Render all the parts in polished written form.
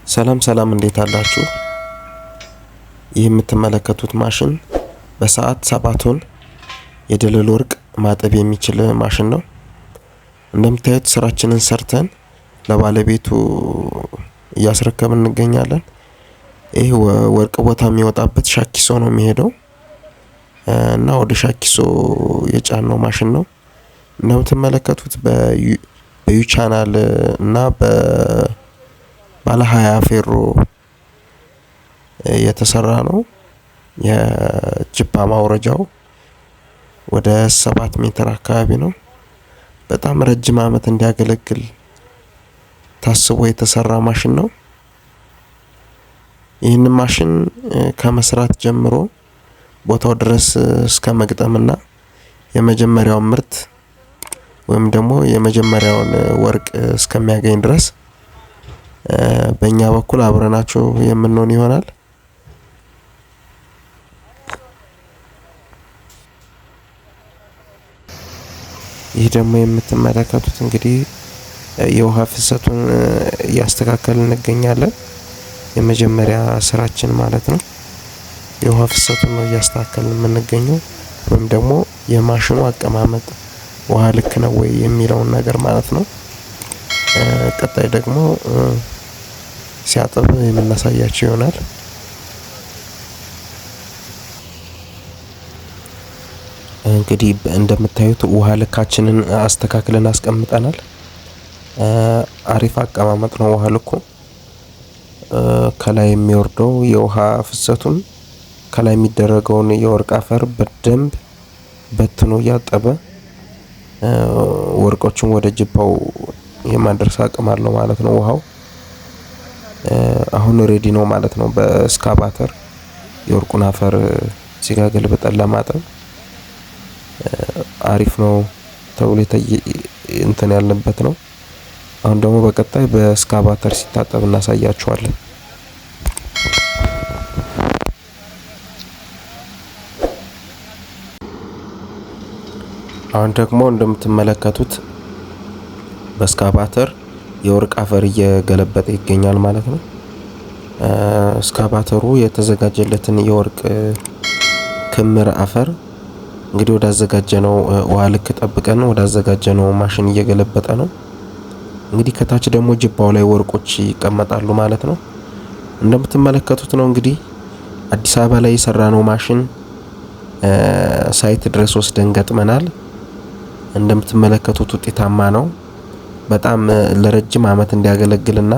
ሰላም ሰላም፣ እንዴት አላችሁ? ይህ የምትመለከቱት ማሽን በሰዓት 7 ቶን የደለል ወርቅ ማጠብ የሚችል ማሽን ነው። እንደምታዩት ስራችንን ሰርተን ለባለቤቱ እያስረከብን እንገኛለን። ይህ ወርቅ ቦታ የሚወጣበት ሻኪሶ ነው የሚሄደው እና ወደ ሻኪሶ የጫነው ማሽን ነው። እንደምትመለከቱት በ U channel እና በባለ 20 ፌሮ የተሰራ ነው። የጅባ ማውረጃው ወደ 7 ሜትር አካባቢ ነው። በጣም ረጅም ዓመት እንዲያገለግል ታስቦ የተሰራ ማሽን ነው። ይህንን ማሽን ከመስራት ጀምሮ ቦታው ድረስ እስከ መግጠምና የመጀመሪያውን ምርት ወይም ደግሞ የመጀመሪያውን ወርቅ እስከሚያገኝ ድረስ በእኛ በኩል አብረናቸው የምንሆን ይሆናል። ይህ ደግሞ የምትመለከቱት እንግዲህ የውሃ ፍሰቱን እያስተካከልን እንገኛለን። የመጀመሪያ ስራችን ማለት ነው። የውሃ ፍሰቱን ነው እያስተካከልን የምንገኘው፣ ወይም ደግሞ የማሽኑ አቀማመጥ ውሃ ልክ ነው ወይ የሚለውን ነገር ማለት ነው። ቀጣይ ደግሞ ሲያጥብ የምናሳያቸው ይሆናል። እንግዲህ እንደምታዩት ውሃ ልካችንን አስተካክለን አስቀምጠናል። አሪፍ አቀማመጥ ነው ውሃ ልኩ። ከላይ የሚወርደው የውሃ ፍሰቱን ከላይ የሚደረገውን የወርቅ አፈር በደንብ በትኖ እያጠበ ወርቆቹን ወደ ጅባው የማድረስ አቅም አለው ማለት ነው። ውሃው አሁን ready ነው ማለት ነው። በስካቫተር የወርቁን አፈር እዚጋ ገልብጠን ለማጠብ አሪፍ ነው ተብሎ እንትን ያለበት ነው። አሁን ደግሞ በቀጣይ በስካቫተር ሲታጠብ እናሳያችኋለን። አሁን ደግሞ እንደምትመለከቱት በስካቫተር የወርቅ አፈር እየገለበጠ ይገኛል ማለት ነው። እስካቫተሩ የተዘጋጀለትን የወርቅ ክምር አፈር እንግዲህ ወዳዘጋጀነው ውሃ ልክ ጠብቀን ወዳዘጋጀነው ማሽን እየገለበጠ ነው። እንግዲህ ከታች ደግሞ ጅባው ላይ ወርቆች ይቀመጣሉ ማለት ነው። እንደምትመለከቱት ነው እንግዲህ አዲስ አበባ ላይ የሰራነው ማሽን site ድረስ ወስደን ገጥመናል። እንደምትመለከቱት ውጤታማ ነው። በጣም ለረጅም ዓመት እንዲያገለግልና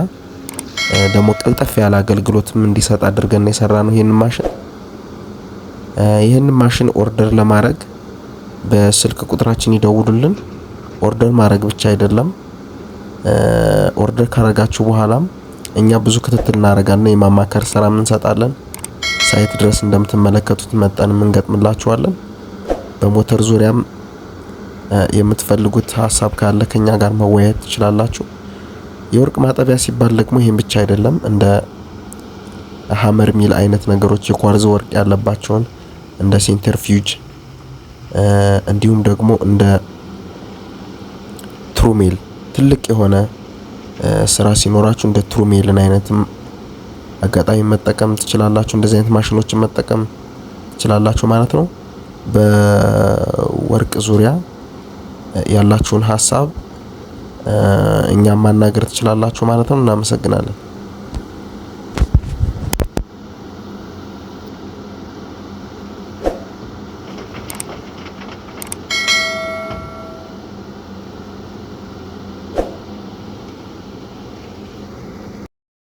ደግሞ ቀልጠፍ ያለ አገልግሎትም እንዲሰጥ አድርገን የሰራነው ይህን ማሽን። ይህን ማሽን order ለማድረግ በስልክ ቁጥራችን ይደውሉልን። Order ማድረግ ብቻ አይደለም፣ order ካረጋችሁ በኋላም እኛ ብዙ ክትትል እናደርጋለን፣ የማማከር ስራም እንሰጣለን። Site ድረስ እንደምትመለከቱት መጠንም እንገጥምላችኋለን። በሞተር ዙሪያም የምትፈልጉት ሀሳብ ካለ ከኛ ጋር መወያየት ትችላላችሁ። የወርቅ ማጠቢያ ሲባል ደግሞ ይሄን ብቻ አይደለም። እንደ hammer mill አይነት ነገሮች የኳርዝ ወርቅ ያለባቸውን እንደ centrifuge እንዲሁም ደግሞ እንደ Trommel ትልቅ የሆነ ስራ ሲኖራችሁ እንደ Trommel ን አይነትም አጋጣሚ መጠቀም ትችላላችሁ። እንደዚህ አይነት ማሽኖችን መጠቀም ትችላላችሁ ማለት ነው። በወርቅ ዙሪያ ያላችሁን ሀሳብ እኛም ማናገር ትችላላችሁ ማለት ነው። እናመሰግናለን።